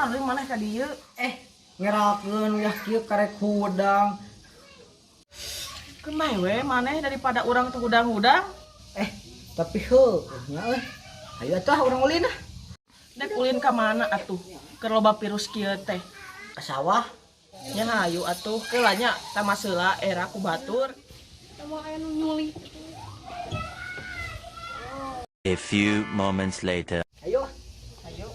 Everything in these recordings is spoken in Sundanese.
Kunaon deui maneh ka dieu? Ngerakeun uyah kieu karek hudang. Keun bae we maneh daripada urang teu hudang-hudang. Tapi heuh nya euy. Hayu atuh urang ulin ah. Dek ulin ka mana atuh? Keur loba virus kieu teh. Ka sawah. Nya hayu atuh keula nya tamas heula era ku batur. Moal aya nu nyuli. A few moments later. Ayo. Hayu.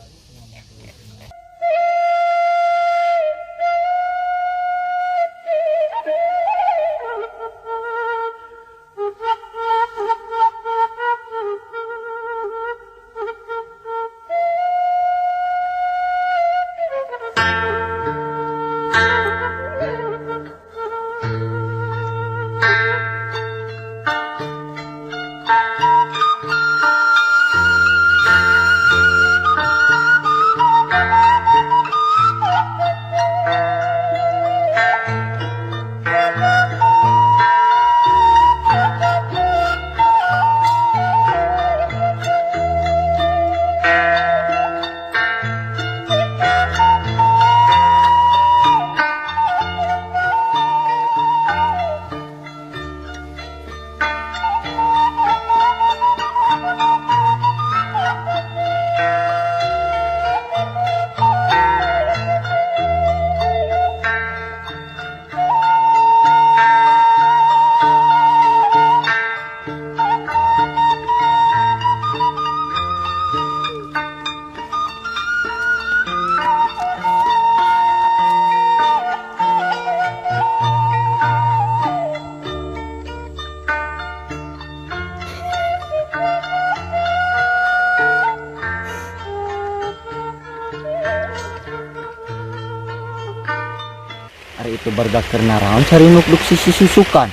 Ari itu barudak keur naraon cari nuk sisi susukan.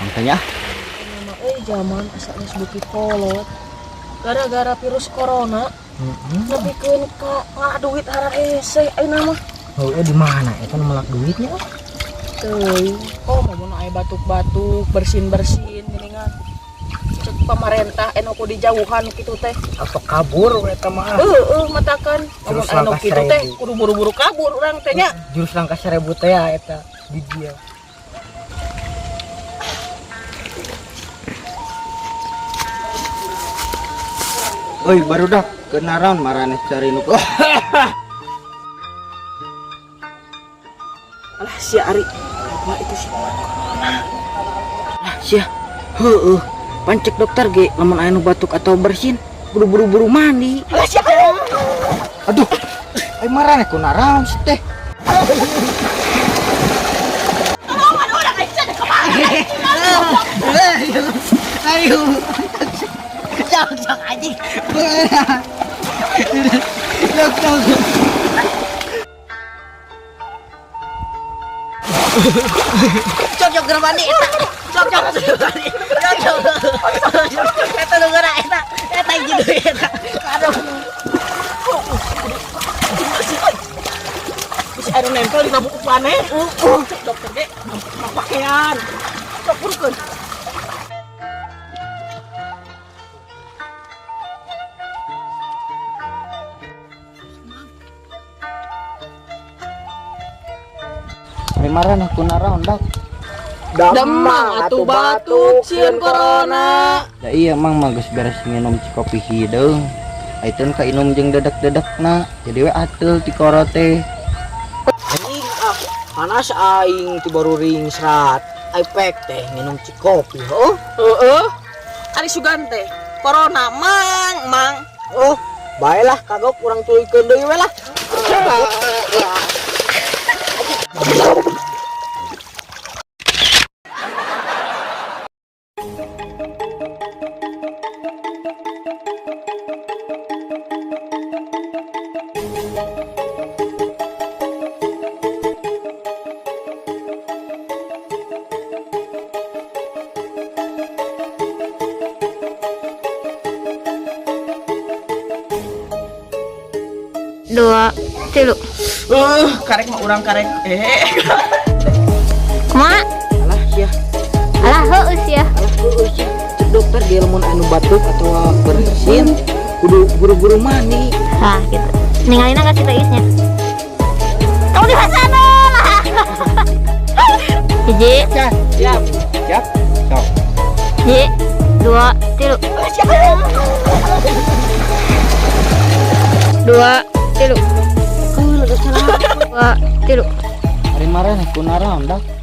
Makanya Nama euy zaman asa geus beuki kolot. Gara-gara virus corona, nepikeun ka ngaduit hararese ayeuna mah. Heueuh di mana eta nu melak duitnya? Teuing, oh mun aya batuk-batuk, bersin-bersin geuningan. Cek pamarentah anu kudu dijauhan kitu teh. Atau kabur eta mah. Heueuh matakan lamun Jurus anu langkah kitu teh 1000. kudu buru-buru kabur urang teh nya. Jurus langkah 1000 teh ya eta bijil. Oi barudak kenaran maraneh cari nuk. Alah sia Ari, apa itu sih corona? Lah sia. Heueuh, pancek dokter ge lamun aya nu batuk atau bersin kudu buru-buru mandi. Alah sia. Aduh. Ai maraneh kunaraon sih teh? Tolongan urang ai sia kemana? Ayo. Sok sok anjing. Sok sok. Sok sok keur mandi eta. Sok sok keur mandi. Sok sok. Eta nu geura eta. Eta hiji deui eta. Aduh. Bisa anu nempel dina buku maneh. Cek dokter ge pakaian. Sok burukeun. Ai maraneh kunaraon dak? Demang atuh batuk sieun corona. Da iya mang mah geus beres nginum kopi hideung. Aiteun ka inum jeung dedek-dedekna. Jadi we ateul ti koro teh. Aing ah, panas aing ti baru ringsrat. Ai pek teh nginum kopi heuh. Heeh. Ari sugan teh corona mang mang. Oh, baelah kagok urang tuluykeun deui we lah. Dua, tilu. Karek mah urang karek. Kumaha? Alah sia. Alah heueuh sia. Alah heueuh sia. Cek dokter ge lamun anu batuk atau bersin kudu buru-buru mandi. Hah gitu. Ningalina ka si Teisnya. Tong dihasana lah. Hiji, Siap. Siap. Sok. hiji, dua, tilu. Dua, tilu. Dua, tilu. Ari maraneh kunaraon dak?